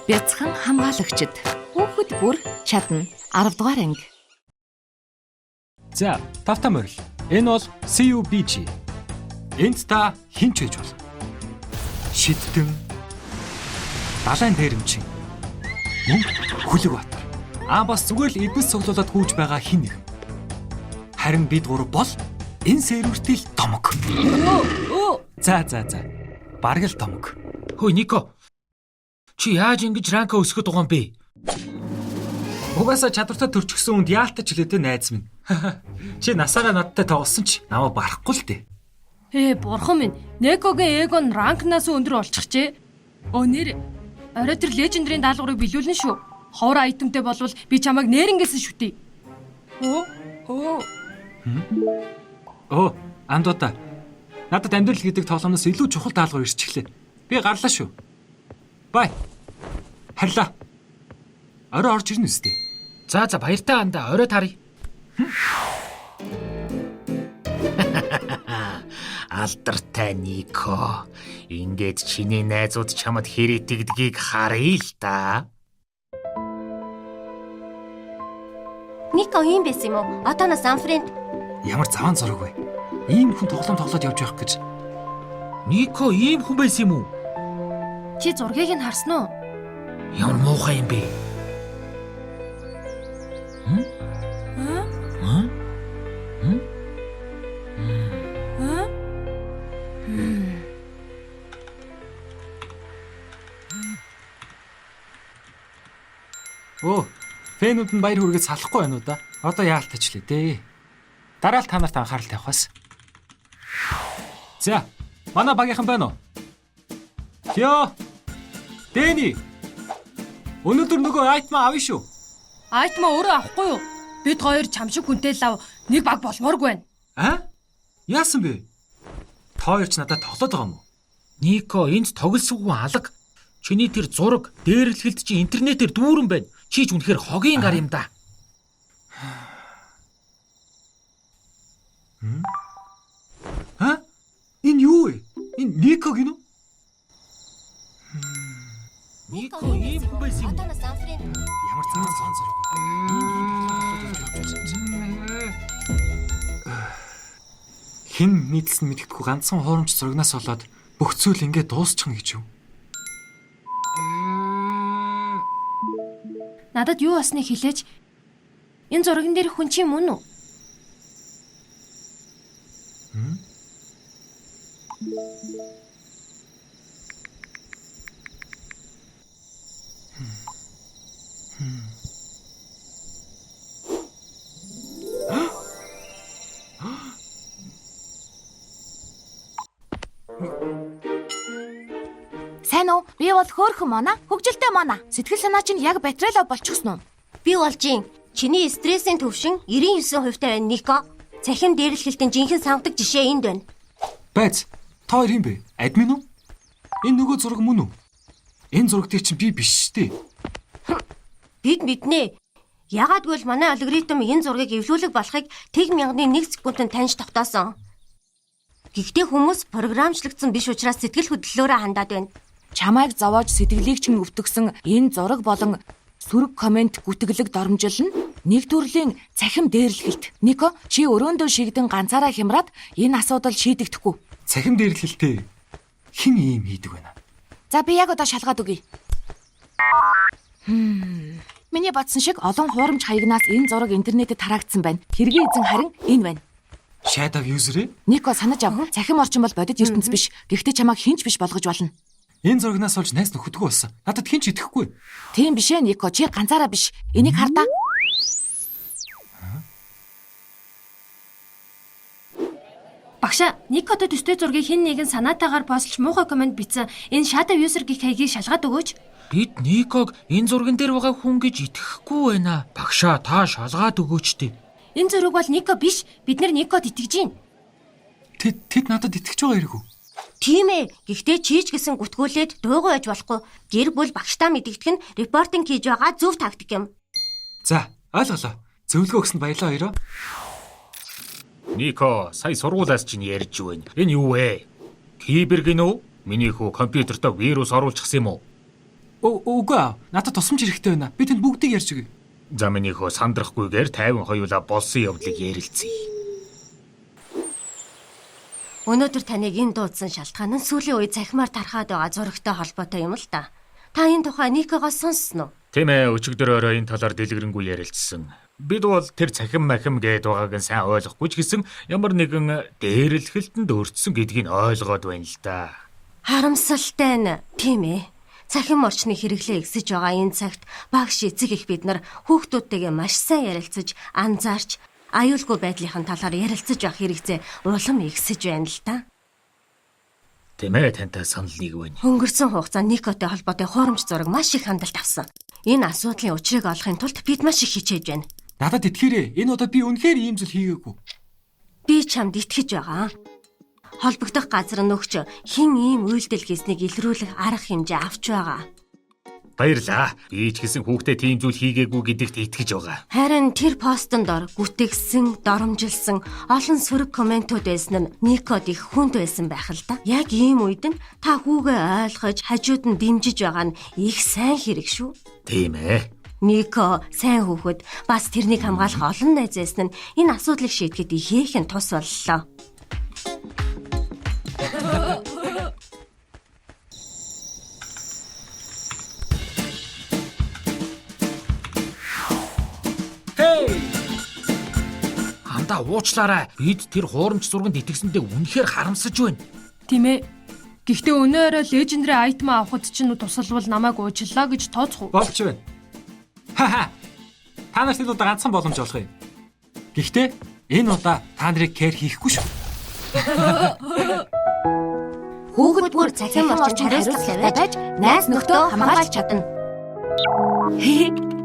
Бяцхан хамгаалагчид. Хүүхэд бүр чадна. 10 дугаар анги. За, тавтай морил. Энэ бол CUBG. Энд та хэн ч байж болно. Шидтэн, далайн дээрэмчин, мөн Хүлэг Баатар. Аа бас зүгээр л эднес цуглуулад гүйж байгаа хэн нэгэн. Харин бид гурав бол энэ сервертэй л томог. За за за. Бараг л томог. Хөөе Нико. Чи яаж ингэж rank аа өсгөхөд байгаа юм бэ? Угаасаа чадвартай төрчихсөн хүнд яалтаж хэлээдэ найз минь. Чи насаараа надтай тоглосон ч намайг барахгүй л дээ. Ээ, бурхан минь. Некогийн эго нь rank наас өндөр болчихжээ. Өө нэр орой тэр legendary ийн даалгаврыг биелүүлнэ шүү. Ховор item тэй болвол би чамайг нэрнгээсэн шүтээ. Өө өө. Өө, андуудаа. Надад амьдрал гэдэг тоглоомноос илүү чухал даалгавар ирчихлээ. Би гарлаа шүү. Bye. Харьлаа. Орой орж ирнэ үстэй. За за, баяртай андаа, орой таръя. Алдартай Нико. Ингээд чиний найзууд чамд хэр итгэдгийг харъя л да. Нико ийм байсан юм уу? Одооноос unfriend. Ямар заваан зураг вэ? Ийм хүн тоглоом тоглоод явж явах гэж. Нико ийм хүн байсан юм уу? Чи зургийг нь харсан уу? Ямар муухай юм бэ? Хм? Хм? Хм? Аа? Өө, fan үүд нь баяр хүргээд салахгүй байна уу да? Одоо яалтаж лээ дээ. Дараа л та нарт анхаарал тавих бас. За, манай багийнхан байна уу? Йоо. Дэни. Өнөөдөр нөгөө item аа авна шүү. Item аа өөрөө авахгүй юу? Бид хоёр чам шиг хүнтэй лав нэг баг болмооргүй байна. А? Яасан бэ? Та хоёр ч надад тоглоод байгаа юм уу? Нико энд тоглосон хүн алга. Чиний тэр зураг дээрлэхэлд чи интернетээр дүүрэн байна. Чи ч үнэхээр хогийн гар юм да. А? Энэ юу вэ? Энэ Нико гинүү? Нико ийм хүн байсан юм уу? Одооноос unfriend. Ямар заваан зураг вэ? Ийм хүн тоглоод явж явж. Хэн нийтлсэн мэдгэдэггүй ганцхан хуурамч зурагнаас болоод бүх зүйл ингээд дуусчихна гэж юу? Надад юу болсныг хэлээч. Энэ зурган дээр хүн чи мөн үү? Сайн уу? Би бол хөөхөн мона, хөгжилтэй мона. Сэтгэл санаа чинь яг батарей болчихсон уу? Би болж юм. Чиний стрессийн түвшин 99% таа байна, Нико. Цахим дээрлэхэлтийн жинхэнэ сангадаг жишээ энд байна. Байц. Та хоёр юм бэ? Админ уу? Энэ нөгөө зураг мөн үү? Энэ зураг дээр чинь би биш шүү дээ. Бид мэднэ. Ягаад гэвэл манай алгоритм энэ зургийг эвлүүлэг болохыг тэг мянганы 1 секундэд таньж тогтоосон. Гэхдээ хүмүүс програмчлагдсан биш учраас сэтгэл хөдлөлөөрөө хандаад байна. Чамайг зовоож сэтгэлийг чинь өвтгөсөн энэ зураг болон сөрөг комент гүтгэлэг доромжил нь нэг төрлийн цахим дээрлэхэлт. Нико, чи өрөөндөө шигдэн ганцаараа хямраад энэ асуудал шийдэгдэхгүй. Цахим дээрлэлтэй хэн ийм хийдэг вэ? За би яг одоо шалгаад өгье. Миний бодсон шиг олон хуурамч хаягнаас энэ зураг интернетэд тараагдсан байна. Хэргийн эзэн харин энэ байна. Shadow user ээ? Нико, санаж ав. Цахим орчин бол бодит ертөнц биш. Гэхдээ чамайг хэн ч биш болгож болно. Энэ зурагнаас олж найз нөхөдгөө болсон. Надад хэн ч итгэхгүй. Тийм биш ээ, Нико. Чи ганцаараа биш. Энийг хар даа. Багшаа, Никодо төстэй зургийг хэн нэгэн санаатаагаар post лож муухай комент бичсэн. Энэ Shadow user гэх хаягийг шалгаад өгөөч. Бид Никог энэ зурган дээр байгаа хүн гэж итгэхгүй байна. Багшаа, та шалгаад өгөөч дээ. Энэ зураг бол Нико биш. Бид нар Никод итгэж байна. Тэд надад итгэж байгаа хэрэг үү? Тийм ээ. Гэхдээ чи ч гэсэн гүтгүүлээд дуугүй байж болохгүй. Гэр бүл багшдаа мэдэгдэх нь reporting хийж байгаа зөв тактик юм. За, ойлголоо. Зөвлөгөө өгсөнд баярлалаа хоёроо. Нико, сая сургуулиас чинь ярьж байна. Энэ юу вэ? Кибер гинүү? Миний хүү компьютертаа вирус оруулчихсан юм уу? Үгүй аа. Надад тусламж хэрэгтэй байна. Би тэнд бүгдийг ярьж өгье. За миний хөө сандрахгүйгээр 50 хоёулаа болсон явдлыг ярилцъя. Өнөөдөр таныг энэ дуудсан шалтгаан нь сүүлийн үе цахимаар тархаад байгаа зурагтай холбоотой юм л да. Та энэ тухай Никогоос сонссон уу? Тийм ээ, өчигдөр орой энэ талаар дэлгэрэнгүй ярилцсан. Бид бол тэр цахим махим гээд байгааг нь сайн ойлгохгүй ч гэсэн ямар нэгэн дээрлэхэлтэнд өртсөн гэдгийг ойлгоод байна л да. Харамсалтай нь тийм ээ. Цахим орчны хэрэглээ ихсэж байгаа энэ цагт багш эцэг их бид нар хүүхдүүдтэйгээ маш сайн ярилцаж, анзаарч, аюулгүй байдлынхын талаар ярилцаж байх хэрэгцээ улам ихсэж байна л да. Тийм ээ, тантай санал нэг байна. Өнгөрсөн хугацаанд Никотой холбоотой хуурамч зураг маш их хандалт авсан. Энэ асуудлын учрыг олохын тулд бид маш их хичээж байна. Надад итгээрэй. Энэ удаа би үнэхээр ийм зүйл хийгээгүй. Би чамд итгэж байгаа. Холбогдох газар нь өгч хэн ийм үйлдэл хийснийг илрүүлэх арга хэмжээ авч байгаа. Баярлаа. Би ч гэсэн хүүхдээ тийм зүйл хийгээгүй гэдэгт итгэж байгаа. Харин тэр постон дор гүтгсэн, доромжилсан олон сөрөг комментүүд байсан нь Никод их хүнд байсан байх л да. Яг ийм үед нь та хүүгээ ойлгож, хажууд нь дэмжиж байгаа нь их сайн хэрэг шүү. Тийм ээ. Нико сайн хүүхэд бас тэрнийг хамгаалах олон найз байсан нь энэ асуудлыг шийдэхэд ихээхэн тус боллоо. Андаа уучлаарай. Бид тэр хуурамч зурганд итгэсэндээ үнэхээр харамсаж байна. Тийм ээ. Гэхдээ өнөө орой legendary item авахд чинь тусалвал намайг уучлаа гэж тооцох уу? Болж байна. Ха-ха. Та нарт энэ удаа ганцхан боломж олгоё. Гэхдээ энэ удаа та нарыг кэр хийхгүй шүү. Хүүхэд бүр цахим орчинд хариуцлагатай байж найз нөхдөө хамгаалж чадна. Хээ.